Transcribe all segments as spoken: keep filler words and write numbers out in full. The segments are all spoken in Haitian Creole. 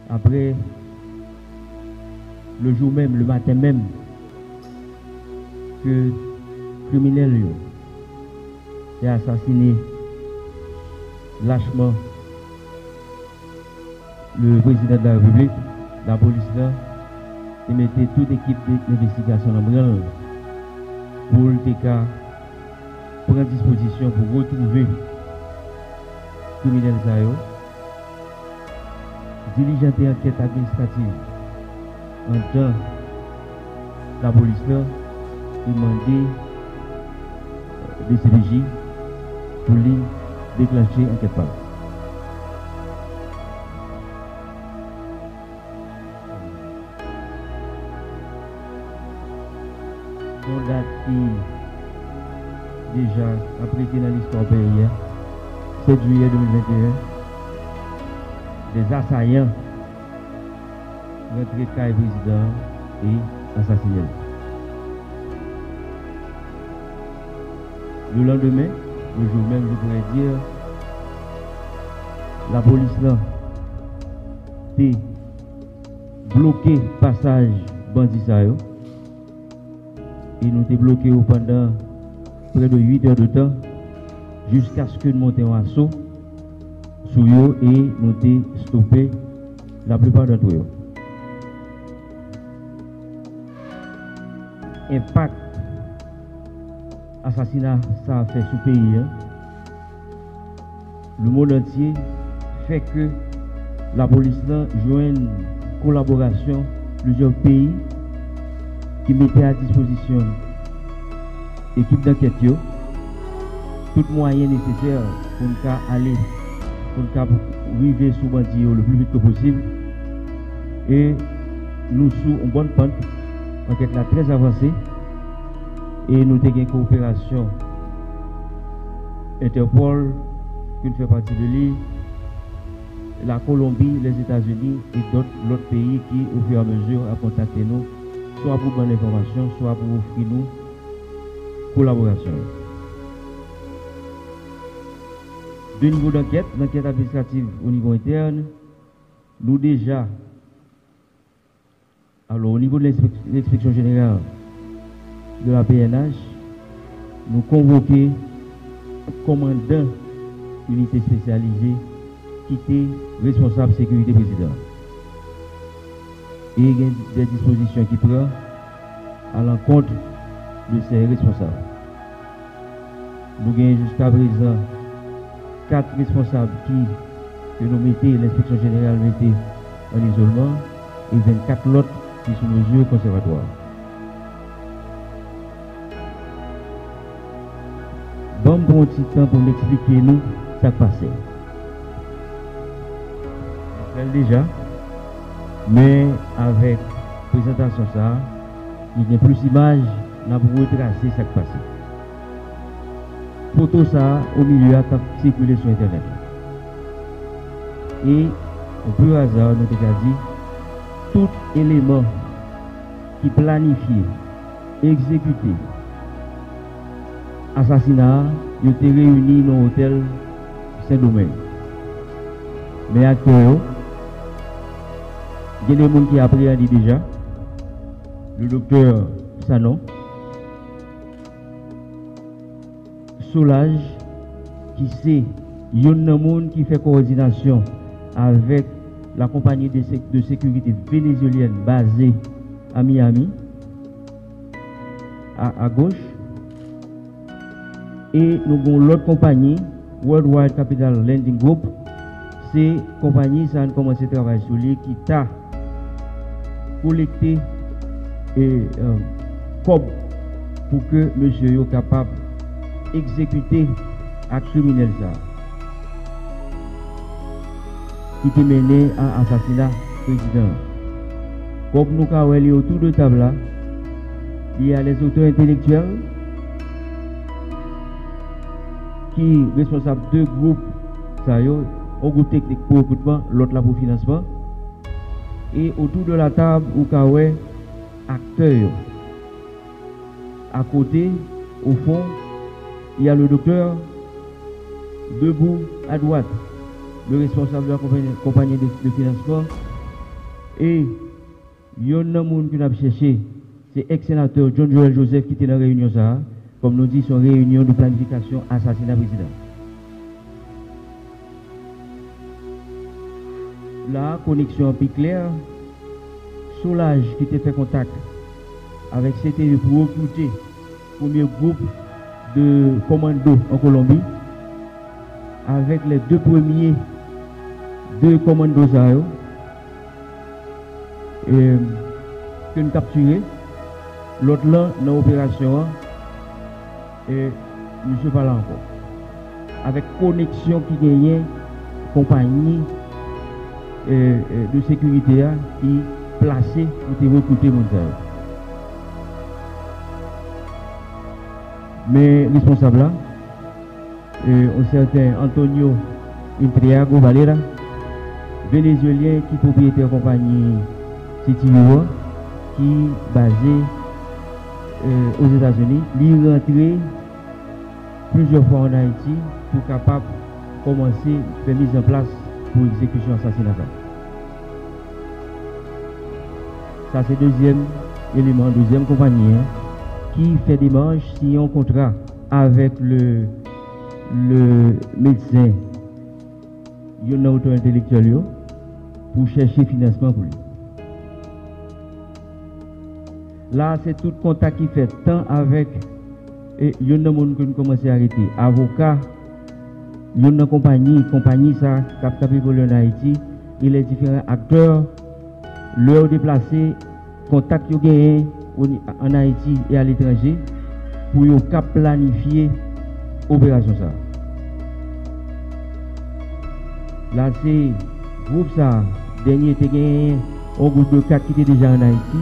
Après, le jour même, le matin même, ke kriminèl yo te asasine lachman le président de la République, lapolis la te mete tout ekip de envestigasyon nan branl pou l te ka pran dispozisyon pou retwouve kriminèl sa yo. Dilijante ankèt administrativ anndan lapolis la te mande, euh, D C P J pou li deklanche ankèt pa l. Yon dat ki deja ap rete nan listwa peyi a, sèt jiyè de mil venteyen, des assaillants rantre kay prezidan an e asasine l. Le lendemain, le jour même, je pourrais dire, lapolis lan te bloke pasaj bandi sa yo e nou te bloke yo pandan près de huit heures de temps, jiskaske n monte yon aso sou yo e nou te stope laplipa d'antre yo. Enpak asasina sa a fè sou peyi a, lemonn antye fè ke lapolis lan jwenn kolaborasyon plizyè peyi ki mete a dispozisyon ekip dankèt yo tout mwayen nesesè pou n ka ale, pou n ka rive sou bandi yo le pli vit ke posib. E nou sou yon bòn pant, ankèt la trè avanse, e nou te gen kowoperasyon Interpol, ke n fè pati de li, la Kolonbi, Lèzetazini e dòt, lòt peyi ki, ofiramezi, ap kontakte nou, swa pou ban n enfòmasyon, swa pou ofri nou kolaborasyon yo. De nivo dankèt, lankèt administratif o nivo entèn, nou deja Alò, o nivo de lenspek-, Lenspeksyon Jeneral de la P N H, nou konvoke kòmandan inite espesyalize ki te responsab sekirite prezidan an. E gen de dispozisyon ki pran a lankont de sè responsab. Nou gen jiskaprezan kat responsab ki, ke nou mete, Lenspeksyon Jeneral mete an izolman, e vennkat lòt ki sou mezi konsèvatwa. Ban m pran yon ti tan pou m eksplike nou sa k pase. Mwen fè l deja, men avèk prezantasyon sa a, li gen plis imaj, n ap retrase sa k pase. Foto sa a, o milye a, t ap sikile sou entènèt la. E, o pur hasard, nou te ka di, tout eleman ki planifye, egzekite asasina a, yo te reyini nan otèl Sendomeng. Men aktè yo, gen de moun ki apreyande deja, le doktè Sanon, Solaj, ki se youn nan moun ki fè kowòdinasyon avèk la konpayi de sek-, de sekirite venezuelyèn baze a Miami, a, a goch. E nou gen yon lòt konpayi, Worldwide Capital Lending Group, se konpayi sa a n kòmanse travay sou li, ki ta kolekte, e, e, kòb pou ke mesye yo kapab egzekite ak kriminèl sa a ki te mennen a asasina prezidan an. Kòm nou ka wè li otou de tab la, li a les auteurs intellectuels ki responsab de gwoup sa yo, yon gwoup teknik pou rekritman, lòt la pou finansman. E otou de la tab, ou ka wè aktè yo. À côté, au fond, il y a le docteur. Debout, à droite, le responsable de la compagnie, compagnie de, de financement. E yonn nan moun ke n ap chèche, se èks senatè John Joël Joseph ki te nan reyinyon sa a. Kòm nou di, se yon reyinyon de planifikasyon asasina prezidan. La, koneksyon an pi klè. Solaj ki te fè kontak avèk C T E pou rekrite premye gwoup de kòmando an Kolonbi, avèk lè de premye de kòmando sa yo, e, ke n kaptire, lòt lan nan operasyon an, e, misye pa la ankò. Avèk koneksyon ki genyen konpayi, e, e, de sekirite a ki plase pou te rekrite moun sa yo. Men responsab la, e, yon sèten Antonio Intriago Valera, Venezyelyen ki pwopriyetè konpayi C T U an, ki baze, e, Ozetazini, li rantre plizyè fwa ann Ayiti pou kapab kòmanse fè mizanplas pou egzekisyon asasina sa. Sa se dezyèm eleman, dezyèm konpayi an, ki fè demach, siyen yon kontra avèk le, le medsen, youn nan otè entelektyèl yo, pou chèche finansman pou li. La, se tout kontak ki fèt, tan avèk, e, youn nan moun ke n kòmanse arete, avoka, youn nan konpayi, konpayi sa k ap, k ap evolye ann Ayiti, e lè diferan aktè, lè yo deplase, kontak yo genyen o ni-, ann Ayiti e aletranje pou yo ka planifye operasyon sa a. La, se gwoup sa a, dènye te genyen yon gwoup de kat ki te deja ann Ayiti,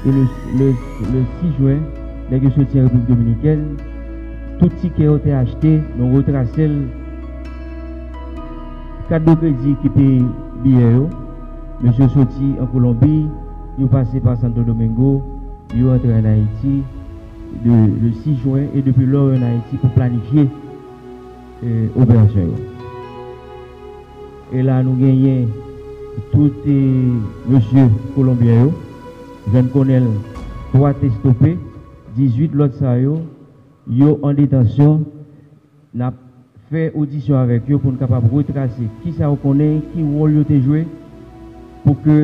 e le, le, le sis jen, nèg yo soti an Repiblik Dominikèn, tout tikè yo te achte, nou retrase l. Kat de kredi ki peye biyè yo, mesye soti an Kolonbi, yo pase pa Santo Domingo, yo antre ann Ayiti de, le sis jen, e depi lò yo ann Ayiti pou planifye, e, operasyon yo. E la nou genyen tout, e, mesye kolonbyen yo, Jean Colonel, twa te stope, dizuit lòt sa yo, yo an detansyon. N ap fè odisyon avèk yo pou n kapab retrase kisa yo konnen, ki wòl yo te jwe, pou ke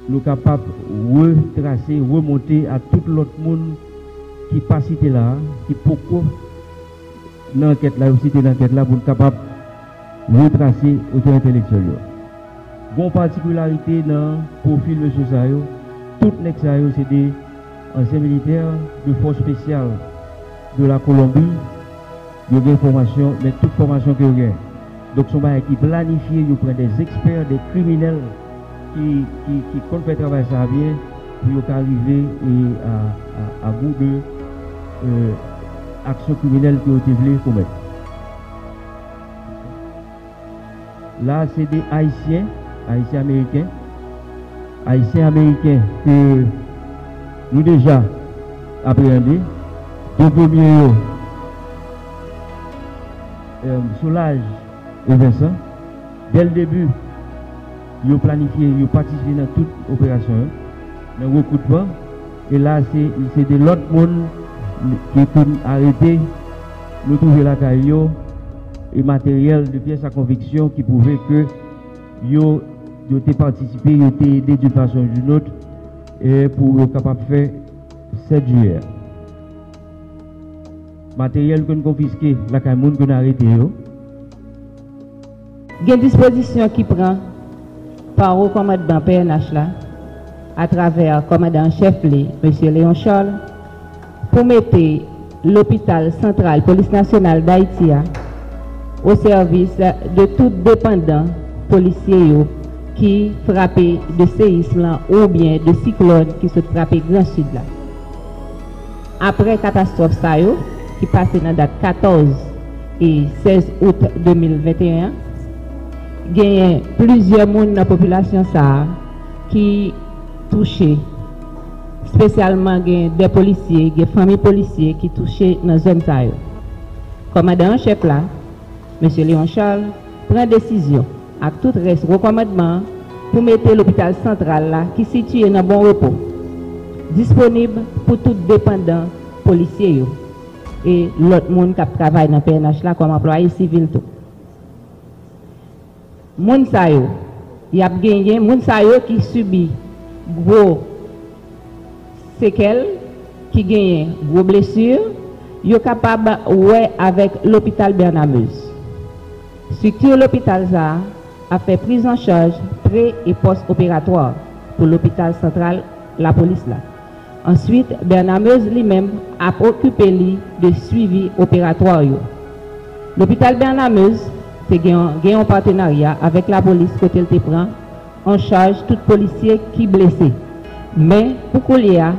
nou kapab retrase, remonte a tout lòt moun ki pa site la a, ki poko nan ankèt la, yo site nan ankèt la, pou n kapab retrase otè entelektyèl yo. Gon patikilarite nan pwofil mesye sa yo. Tout nèg sa yo se de ansyen militè de fòs espesyal de la Kolonbi. Yo gen fòmasyon, men tout fòmasyon ke yo gen. Donk, se yon bagay ki planifye, yo pran de ekspè, de kriminèl ki, ki, ki konn fè travay sa a byen, pou yo ka rive e a, a, a bout de, e, aksyon kriminèl ke yo te vle komèt. La, se de Ayisyen, Ayisyen Ameriken, Ayisyen Ameriken ke nou deja apreyande. De premye yo, e, Solaj e Vincent. Dès le début, yo planifye, yo patisipe nan tout operasyon yo, nan rekritman. E la, se, se de lòt moun ke, ke n arete, nou twouve lakay yo, e materyèl de pyès a konviksyon ki pwouve ke yo, yo te patisipe, yo te ede d'une façon ou d'une autre, e pou yo kapab fè sèt jiyè a. Materyèl ke n konfiske lakay moun ke n arete yo. Gen dispozisyon ki pran pa wo kòmandman P N H la, atravè kòmandan an chèf li, mesye Léon Charles, pou mete lopital santral Polis Nasyonal Dayiti a o sèvis de tout depandan polisye yo ki frape de seyis lan oubyen de siklòn ki sot frape Gran Sid la. Apre katastwòf sa yo, ki pase nan dat katòz e sèz out de mil venteyen an, genyen plizyè moun nan popilasyon sa a ki touche. Espesyalman, gen de polisye, gen fanmi polisye ki touche nan zòn sa yo. Kòmandan an chèf la, mesye Léon Charles, pran desizyon ak tout rès wo kòmandman an pou mete lopital santral la ki sitiye nan Bon Repo disponib pou tout depandan polisye yo e lòt moun k ap travay nan P N H la kòm anplwaye sivil tou. Moun sa yo, y ap genyen, moun sa yo ki sibi gwo sekèl, ki genyen gwo blesi, yo kapab wè avèk lopital Bernard Meuze. Estrikti lopital sa a ap fè priz an chaj pre e pòs operatwa pou lopital santral lapolis la. Answit, Bernard Meuze li menm ap okipe li de swivi operatwa yo. Lopital Bernard Meuze te gen, gen yon patenarya avèk lapolis kote l te pran an chaj tout polisye ki blese. Men, pou koulye a,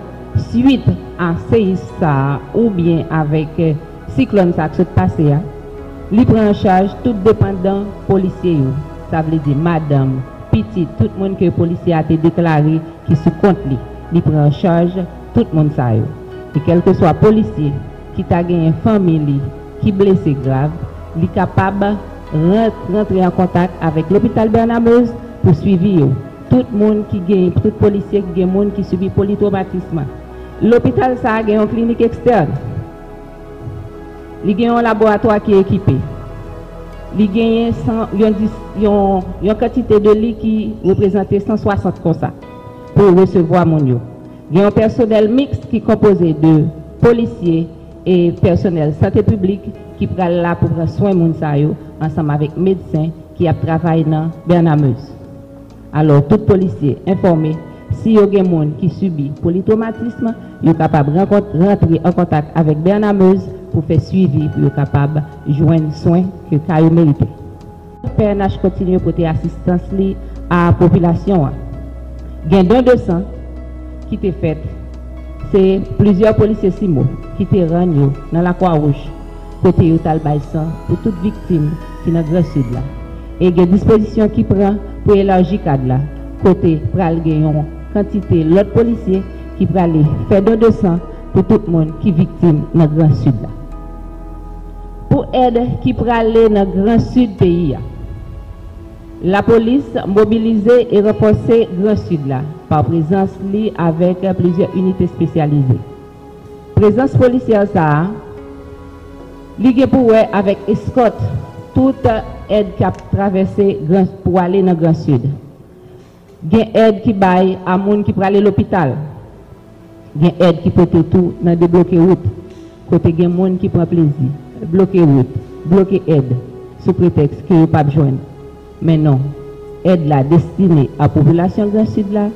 swit a seyis sa a oubyen avèk, eh, siklòn sa a k sot pase a, li pran an chaj tout depandan polisye yo. Sa vle di madanm, pitit, tout moun ke polisye a te deklare ki sou kont li. Li pran an chaj tout moun sa yo. E kèlkeswa polisye ki ta genyen fanmi li ki blese grav, li kapab rant-, rantre an kontak avèk lopital Bernard Meuze pou swivi yo. Tout moun ki gen, tout polisye ki gen moun ki sibi politwomatism. Lopital sa a gen yon klinik ekstèn. Li gen yon laboratwa ki ekipe. Li genyen san, yon, dis, yon, yon kantite de li ki reprezante san swasant konsa pou resevwa moun yo. Gen yon pèsonèl miks ki konpoze de polisye e pèsonèl sante piblik ki pral la pou pran swen moun sa yo ansanm avèk medsen ki ap travay nan Bernard Meuze. Alò, tout polisye enfòme, si yo gen moun ki sibi politwomatism, yo kapab rankont-, rantre an kontak avèk Bernard Meuze pou fè swivi, pou yo kapab jwenn swen ke ka yo merite. P N H kontinye pote asistans li a popilasyon an. Gen don de san ki te fèt, se plizyè polisye CIMO ki te rann yo nan Lakwa Wouj, kote yo t al bay san pou tout viktim ki nan Gran Sid la. E gen dispozisyon ki pran pou elaji kad la, kote pral gen yon kantite lòt polisye ki prale fè don de san pou tout moun ki viktim nan Gran Sid la. Pou èd ki prale nan Gran Sid peyi a, lapolis mobilize e ranfòse Gran Sid la pa prezans li avèk plizyè inite espesyalize. Prezans polisyè sa a, li gen pou wè avèk eskòt tout èd k ap travèse Gran, pou ale nan Gran Sid. Gen èd ki bay a moun ki prale lopital. Gen èd ki pote tou nan debloke wout, kote gen moun ki pran plezi, bloke wout, bloke èd, sou pretèks ke yo p ap jwenn. Men non, èd la destine a popilasyon Gran Sid la.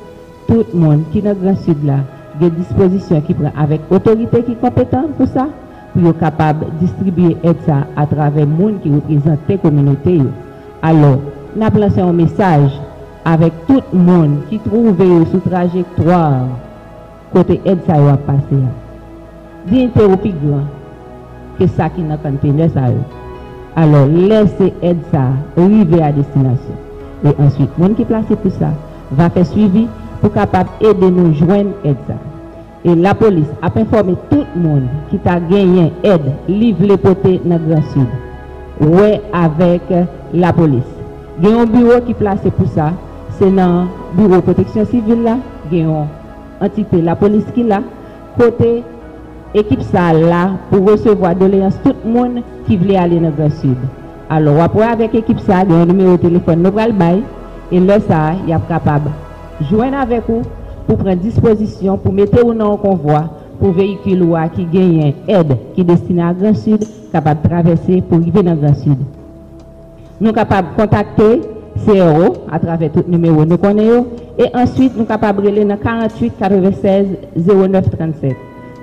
Tout moun ki nan Gran Sid la gen dispozisyon ki pran avèk otorite ki konpetan pou sa, pou yo kapab distribye èd sa atravè moun ki reprezante kominote yo. Alò, n ap lanse yon mesaj avèk tout moun ki twouve yo sou trajektwa kote èd sa yo ap pase a. Diyite ou pi gran ke sa ki nan konntenè sa yo. Alò, lèse èd sa a rive a destinasyon. E answit, moun ki plase pou sa va fè swivi pou kapab ede nou jwenn èd sa. E lapolis ap enfòme tout moun ki ta genyen èd li vle pote nan Gran Sid. Wè avèk lapolis. Gen yon biwo ki plase pou sa, se nan biwo pwoteksyon sivil la, gen yon antite lapolis ki la, kote ekip sa a la pou resevwa doleyans tout moun ki vle ale nan Gran Sid. Alò, w ap wè avèk ekip sa a, gen yon nimewo telefòn nou pral bay, e lè sa a, y ap kapab jwenn avèk ou pou pran dispozisyon pou mete ou nan yon konvwa pou veyikil ou a ki genyen èd ki destine a Gran Sid kapab travèse pou rive nan Gran Sid. Nou kapab kontakte C R O atravè tout nimewo nou konnen yo, e answit nou kapab rele nan karanntuit katrevennsèz zewo nèf trannsèt.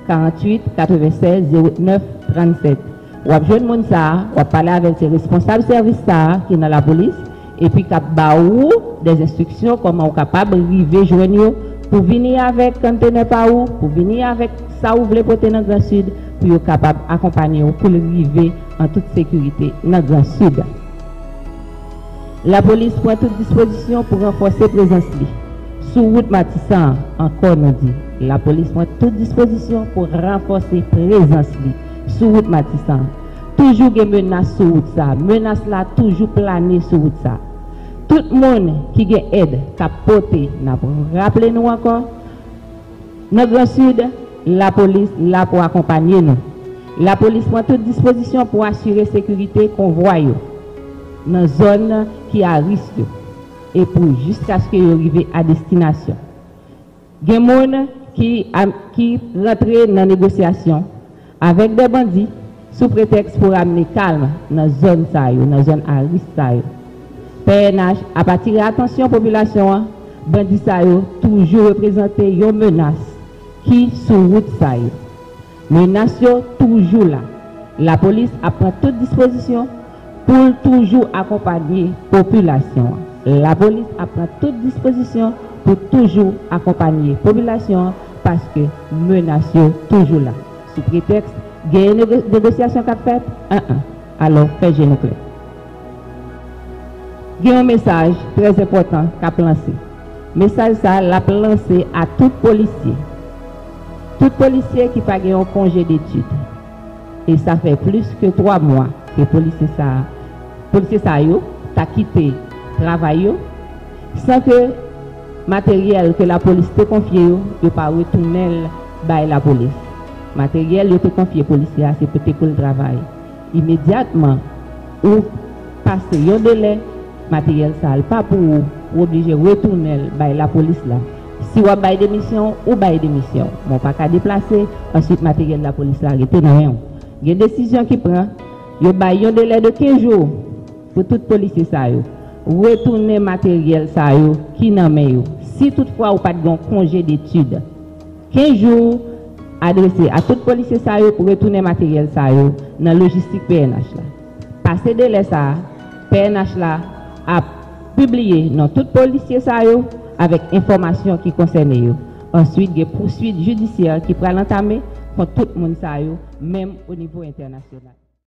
Karanntuit katrevennsèz zewo nèf trannsèt. W ap jwenn moun sa a, w ap pale avè l, se responsab sèvis sa a ki nan lapolis, epi k ap ba ou dè enstriksyon kòman ou kapab rive jwenn yo pou vini avèk konntenè pa ou, pou vini avèk sa ou vle pote nan Gran Sid, pou yo kapab akonpanye w pou l rive an tout sekirite nan Gran Sid. Lapolis pran tout dispozisyon pou ranfòse prezans li sou wout Matisan an, ankò nou di, lapolis pran tout dispozisyon pou ranfòse prezans li sou wout Matisan an. Toujou gen menas sou wout sa a, menas la toujou plane sou wout sa a. Tout moun ki gen èd k ap pote, n ap raple nou ankò, nan Gran Sid, lapolis la pou akonpanye nou. Lapolis pran tout dispozisyon pou asire sekirite konvwa yo nan zòn ki a risk yo e pou jiskaske yo rive a destinasyon. Gen moun ki, ki rantre nan negosyasyon avèk de bandi sou pretèks pou ramne kalm nan zòn sa yo, nan zòn a risk sa yo. P N H ap atire atansyon popilasyon an, bandi sa yo toujou reprezante yon menas ki sou wout sa yo. Menas yo toujou la. Lapolis ap pran tout dispozisyon pou l toujou akonpanye popilasyon an. Lapolis ap pran tout dispozisyon pou toujou akonpanye popilasyon an paske menas yo toujou la. Sou pretèks genyen nego- negosyasyon k ap fèt, an an. Alò, fè je nou klè. Gen yon mesaj trè enpòtan k ap lanse. Mesaj sa a, l ap lanse a tout polisye. Tout polisye ki pa gen yon konje detid. E sa fè plis ke twa mwa ke polisye sa, polisye sa yo ta kite travay yo san ke materyèl ke lapolis te konfye yo, yo pa retounen l bay lapolis. Materyèl yo te konfye polisye a, se pou te pou l travay. Imedyatman ou pase yon delè, materyèl sa a l pa pou ou, ou oblije retounen l bay lapolis la. Si w ap bay demisyon, ou bay demisyon. Men w pa ka deplase, answit materyèl lapolis la rete nan men w. Gen desizyon ki pran, yo bay yon delè de kenz jou pou tout polisye sa yo retounen materyèl sa yo ki nan men yo. Si toutfwa ou pa t gen yon konje detid, kenz jou adrese a tout polisye sa yo pou retounen materyèl sa yo nan lojistik P N H la. Pase delè sa a, P N H la ap pibliye non tout polisye sa yo avèk enfòmasyon ki konsène yo. Answit, gen pouswit jidisyè ki pral antame kont tout moun sa yo, menm o nivo entènasyonal.